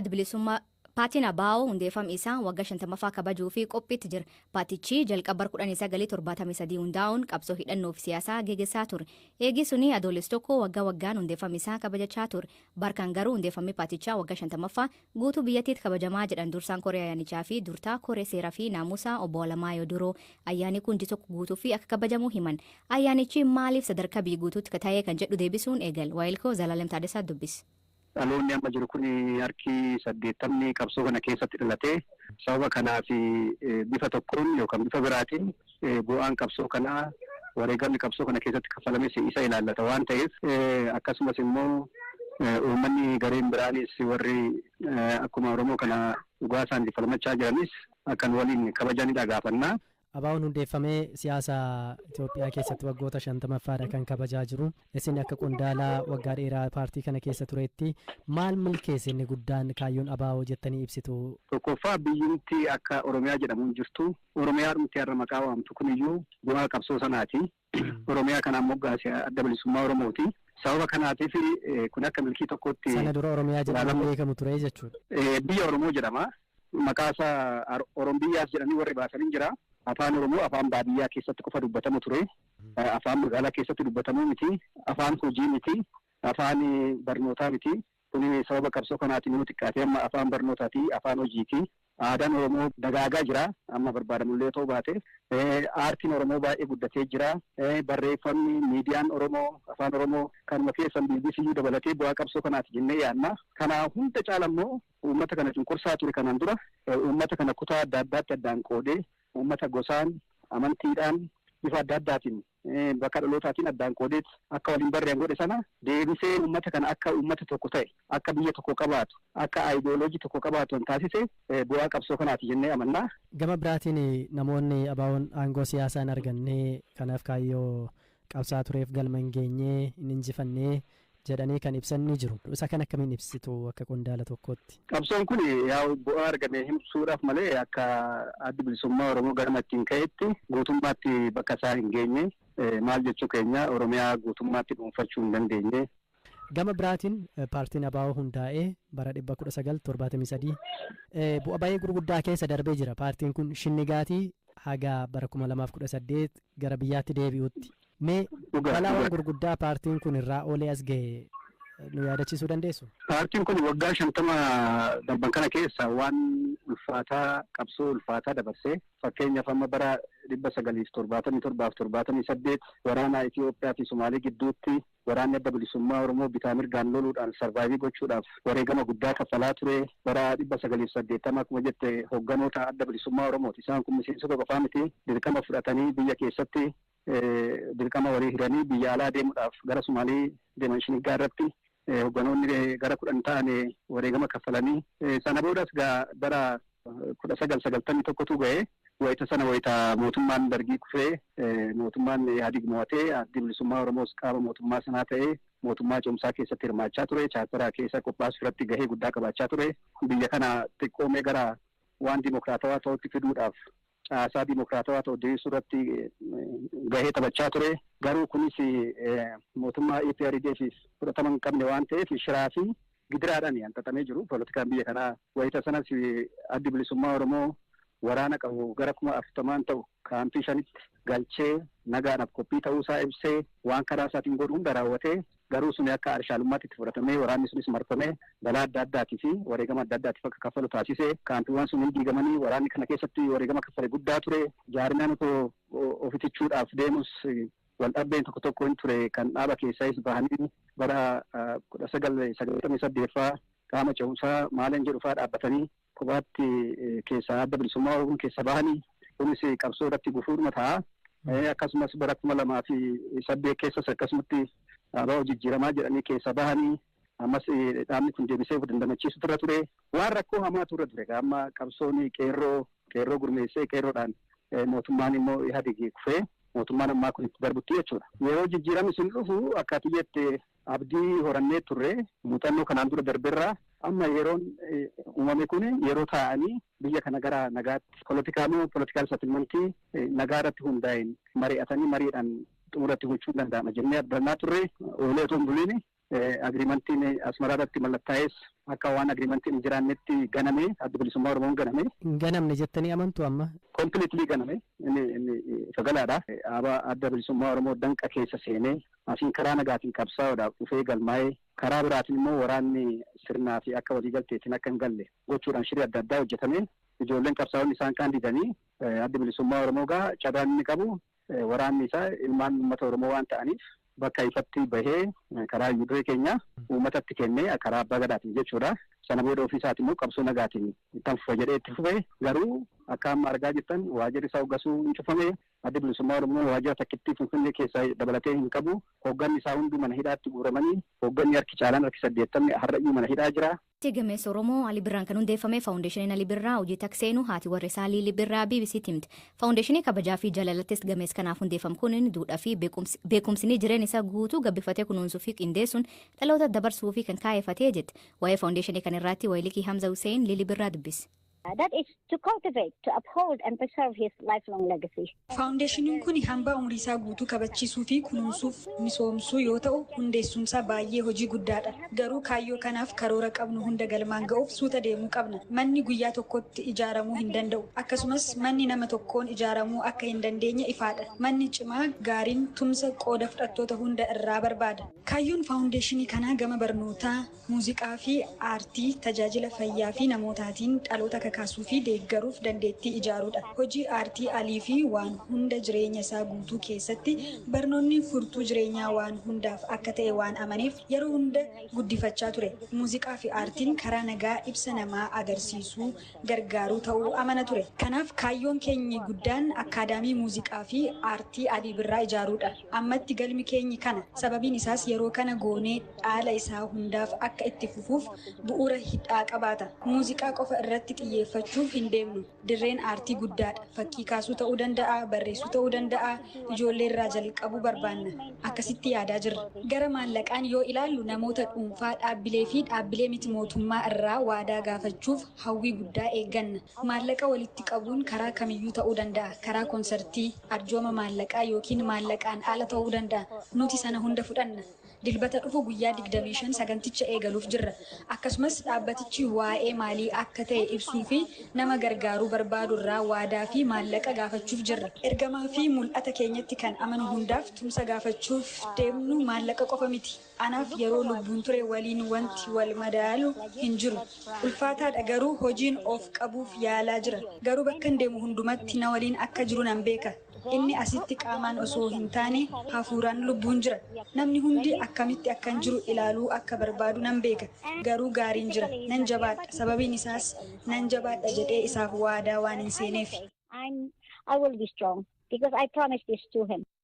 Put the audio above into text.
Bilisummaa Paartiin ABO hundeeffama isaa waggaa 50ffaa kabajuu fi qophiitti jira. Paartichi jalqaba bara 1973 hundaa'uun qabsoo hidhannoo fi siyaasaa geggeessaa ture. Eegi suni Adoolessa 1 waggaa waggaan hundeeffama isaa kabajachaa ture. Barkan garuu hundeeffamni paartichaa waggaa 50ffaa guutuu biyyattiitti kabajamaa jedhan dursaan koree ayyaanichaa fi durtaa koree seeraa fi naamusaa obbo Alamaayyoo Duroo. Ayyaanni kun ji'a tokko guutuu fi akka kabajamu himan. Ayyaanichi maaliif sadarkaa biyya guutuutti ta'ee kan jedhu deebisuun eegal. Waayilkoo Zalaalem Taaddasaa dubbise. Dhaloonni amma jiru kun harki 80ni qabsoo kana keessatti dhalatee, sababa kanaaf bifa tokkoon yookaan bifa biraatiin bu'aan qabsoo kanaa, wareegamni qabsoo kana keessatti kaffalames isa ilaallata waan ta'eef, akkasumas immoo uummanni gareen biraanis warri akkuma Oromoo kana dhugaa isaan falmachaa jiranis akkan waliin kabajanidha gaafannaa. ABO'n hundeeffamee siyaasa Itoophiyaa keessatti waggoota 50ffaadha kan kabajaa jiru. Isin akka qondaalaa waggaa dheeraa paartii kana keessa turetti maal milkeesse inni guddaan kaayyoon ABO jettanii ibsitu? Tokkoffaa, biyyumti akka Oromiyaa jedhamuun jirtu, Oromiyaa dhumti har'a maqaa waamtu kuniyyuu bu'aa qabsoo sanaati. Oromiyaa kanaan moggaase Adda Bilisummaa Oromooti. Sababa kanaatiif kun akka milkii tokkotti. Sana dura Oromiyaa jedhamuun beekamu ture jechuudha. Biyya Oromoo jedhama. Maqaa isaa Orombiyyaas jedhanii warri baasanii jira. Afaan Oromoo afaan baadiyyaa keessatti qofa dubbatamu ture. Afaan magaalaa keessatti dubbatamuu miti. Afaan hojii miti. Afaan barnootaa miti. Kuni sababa qabsoo kanaatiin yoo xiqqaate amma afaan barnootaati, afaan hojiiti. Aadaan Oromoo dagaagaa jira. Amma barbaadamullee ta'uu baate. Aartiin Oromoo baay'ee guddatee jira. Barreeffamni, miidiyaan Oromoo, afaan Oromoo kanuma keessan BBCyyuu dabalatee bu'aa qabsoo kanaati jennee yaadna. Kana hunda caala immoo uummata kana cunqursaa ture kanaan dura, uummata kana kutaa adda addaatti addaan qoodee, uummata gosaan, amantiidhaan, bifa adda addaatiin, bakka dhalootaatiin addaan qoodeet akka waliin barrean godhe sana deebisee uummata kana akka uummata tokko ta'e, akka biyya tokko qabaatu, akka aayidooloojii tokko qabaatu kan taasise bu'aa qabsoo kanaati jennee amannaa. Gama biraatiin namoonni ABO'n aangoo siyaasaa hin arganne, kanaaf kaayyoo qabsaa tureef galma hin geenye, hin injifannee jedhanii kan ibsan ni jiru. Isa kan akkamiin ibsitu akka qondaala tokkootti? Qabsoon kun yaa'u bu'aa argame himsuudhaaf malee akka Addi Bilisummaa Oromoo garuma ittiin ka'etti guutummaatti bakka isaa hin geenye. Maal jechuu keenya, Oromiyaa guutummaatti dhuunfachuu hin dandeenye. Gama biraatiin paartiin ABO hundaa'ee bara 1973 bu'a bayii gurguddaa keessa darbee jira. Paartiin kun shinnigaatii haga bara 2018 gara biyyaatti deebi'utti. Mee balaawwan gurguddaa paartiin kun irraa oolee as gahe nu yaadachiisuu dandeessu? Paartiin kun waggaa 50 darban kana keessa waan ulfaataa, qabsoo ulfaataa dabarsee, fakkeenyaaf amma bara 1977f 78 waraana Itoophiyaa fi Somaalee gidduutti waraanni Adda Bilisummaa Oromoo bitaa mirgaan loluudhaan survive gochuudhaaf wareegama guddaa kaffalaa ture. Bara 980 akkuma jette hoogganoota Adda Bilisummaa Oromooti. Isaan kun miseensota qofaa miti, dirqama fudhatanii biyya keessatti dirqama walii hiranii biyya alaa deemuudhaaf gara Somaalii deeman. Shiniggaa irratti hoogganoonni gara 10 ta'an wareegama kaffalanii, sana boodas gaa bara 1991tu ga'e. Wayita sana, wayita mootummaan Dargii kufee mootummaan Ihaadig mo'atee, Addi Bilisummaa Oromoos qaama mootummaa sanaa ta'ee mootummaa ce'umsaa keessatti hirmaachaa ture. Chaartaraa keessa qophaasuu irratti gahee guddaa qabaachaa ture. Biyya kana xiqqoomee gara waan dimokiraatawaa ta'utti fiduudhaaf, caasaa dimokiraatawaa ta'u diriirsuu irratti gahee taphachaa ture. Garuu kunis mootummaa EPRDF fudhatama hin qabne waan ta'eef shiraa fi gidiraadhaan hanxaxamee jiru. Poolitikaan biyya kanaa wayita sanas Addi Bilisummaa Oromoo waraana qabu gara 40,000n ta'u kaampii shanitti galchee nagaadhaaf qophii ta'uusaa ibsee, waan karaa isaatiin godhu hunda raawwatee, garuu suni akka arshaalummaatti itti fudhatamee waraanni sunis marfamee balaa adda addaatii fi wareegama adda addaatiif akka kaffalu taasise. Kaampiiwwan sun diigamanii waraanni kana keessatti wareegama kaffale guddaa ture. Jaarmiyaan otoo ofitichuudhaaf deemus wal dhabdeen tokko tokko hin ture, kan dhaaba keessaayis bahanii bara 1998ffaa qaama ce'umsaa maaleen jedhu fa'aa dhaabbatanii kophaatti keessaa Adda Bilisummaa Oromoo keessa bahanii, kunis qabsoo irratti gufuudhuma ta'a. Akkasumas bara 2008 keessas akkasumatti dhaabaa jijjiiramaa jedhanii keessa bahanii, ammas dhaabni kun deebisee of dandamachiisutu irra ture. Waan rakkoo hamaatu irra ture. Amma qabsoon qeerroo gurmeessee, qeerroodhaan mootummaan immoo Ihaadig kufee mootummaan ammaa kun itti darbutti jechuudha. Yeroo jijjiiramni sun dhufu akka ati jette abdii horannee turre muuxannoo kanaan dura darberraa. Amma yeroon uumame kun yeroo taa'anii biyya kana gara nagaatti poolitikaanuu political settlement nagaa irratti hundaa'een mari'atanii mariidhaan xumuratti gochuu danda'ama jennee abdannaa turre, oolee otoo hin buliin. Agreementiin Asmaraa irratti mallattaa'es akka waan agreementiin hin jiraannetti ganame, Adda Bilisummaa Oromoon ganame. Hin ganamne jettanii amantu amma? Completely ganame, inni sagalaadha. Dhaaba Adda Bilisummaa Oromoo danqa keessa seenee, asiin karaa nagaatiin qabsaa'uudhaaf dhufee galmaa'ee, karaa biraatiin immoo waraanni sirnaa fi akka waliigalteetiin akka hin galle gochuudhaan shirii adda addaa hojjetame. Ijoolleen qabsaa'onni isaan kaan didanii, Adda Bilisummaa Oromoo gaa carraan inni qabu waraanni isaa ilmaan uummata Oromoo waan ta'aniif bakka ifatti bahee karaa duree keenya uummatatti kennee, karaa abbaa gadaatiin jechuudha. Sana booda ofii isaatiin immoo qabsoo nagaatiin ittan fufa jedhee itti fufe. Garuu akka amma argaa jirtan waajirri isaa hoggasuu hin cufame. Adda Bilisummaa Oromoo waajjira takkittii Finfinnee keessaa dabalatee hin qabu. Hoogganni isaa hunduu mana hidhaatti guuramanii, hoogganni harki caalaan, harki 80 har'ayyuu mana hidhaa jira. Gameessa Oromoo Ali Birraan kan hundeeffame Faawundeeshiniin Ali Birraa hojii takseenu haati warra isaa Liilii Birraa BBCtti himte. Faawundeeshinii kabajaa fi jaalalattis gameessa kanaaf hundeeffame kun duudhaa fi beekumsni jireenya isaa guutuu gabbifatee kunuunsuu fi qindeessuun dhaloota dabarsuu fi kan kaayeffatee jette. Waa'ee faawundeeshinii kan irratti Wayilikii Hamza Hussein Liilii Birraa dubbise. That is to cultivate, to uphold and preserve his lifelong legacy. Faawundeeshiniin kun hambaa umurii isaa guutuu kabachiisuu fi kunuunsuuf misoomsuu yoo ta'u, hundeessuunsaa baay'ee hojii guddaadha. Garuu kaayyoo kanaaf karoora qabnu hunda galmaan ga'uuf suuta deemuu qabna. Manni guyyaa tokkotti ijaaramuu hin danda'u. Akkasumas manni nama tokkoon ijaaramuu akka hin dandeenye ifaadha. Manni cimaa gaariin tumsa qooda fudhattoota hunda irraa barbaada. Kaayyoon faawundeeshinii kanaa gama barnootaa, muuziqaa fi aartii, tajaajila fayyaa fi namootaatiin dhaloota kakaasuu fi deeggaruuf dandeettii ijaaruudha. Hojii aartii Alii fi waan hunda jireenya isaa guutuu keessatti barnoonni furtuu jireenyaa waan hundaaf akka ta'e waan amaneef yeroo hunda guddifachaa ture. Muuziqaa fi aartiin karaa nagaa ibsa namaa agarsiisuu gargaaruu ta'uu amana ture. Kanaaf kaayyoon keenya guddaan akkaadaamii muuziqaa fi aartii Alii Birraa ijaaruudha. Ammatti galmi keenyi kana. Sababiin isaas yeroo kana goonee dhaala isaa hundaaf akka itti fufuuf bu'uura hidhaa qabaata. Muuziqaa qofa irratti xiyyeeffachuuf hin deemnu. Dirreen aartii guddaadha. Fakkii kaasuu ta'uu danda'a, barreessuu ta'uu danda'a, ijoollee irraa jalqabuu barbaanna. Akkasitti yaadaa jirra. Gara maallaqaan yoo ilaallu, namoota dhuunfaa, dhaabbilee fi dhaabbilee miti mootummaa irraa waadaa gaafachuuf hawwii guddaa eegganna. Maallaqa walitti qabuun karaa kamiyyuu ta'uu danda'a. Karaa konsartii, arjooma maallaqaa yookiin maallaqaan ala ta'uu danda'a. Nuti sana hunda fudhanna. Dilbata dhufu guyyaa 25 saganticha eegaluuf jirra. Akkasumas dhaabbatichi waa'ee maalii akka ta'e ibsuu fi nama gargaaruu barbaadu irraa waadaa fi maallaqa gaafachuuf jirra. Ergamaa fi mul'ata keenyatti kan amanu hundaaf tumsa gaafachuuf deemnu maallaqa qofa miti. Anaaf yeroo lubbuun ture waliin wanti wal madaalu hin jiru. Ulfaataadha, garuu hojiin of qabuuf yaalaa jira. Garuu bakka hin deemu hundumatti na waliin akka jiru nan beeka. Inni asitti qaamaan osoo hin taane hafuuraan lubbuun jira. Namni hundi akkamitti akkan jiru ilaaluu akka barbaadu nan beeka. Garuu gaariin jira. Nan jabaadha. Sababiin isaas nan jabaadha jedhee isaaf waadaa waan hin seeneef. I will be strong because I promised this to him.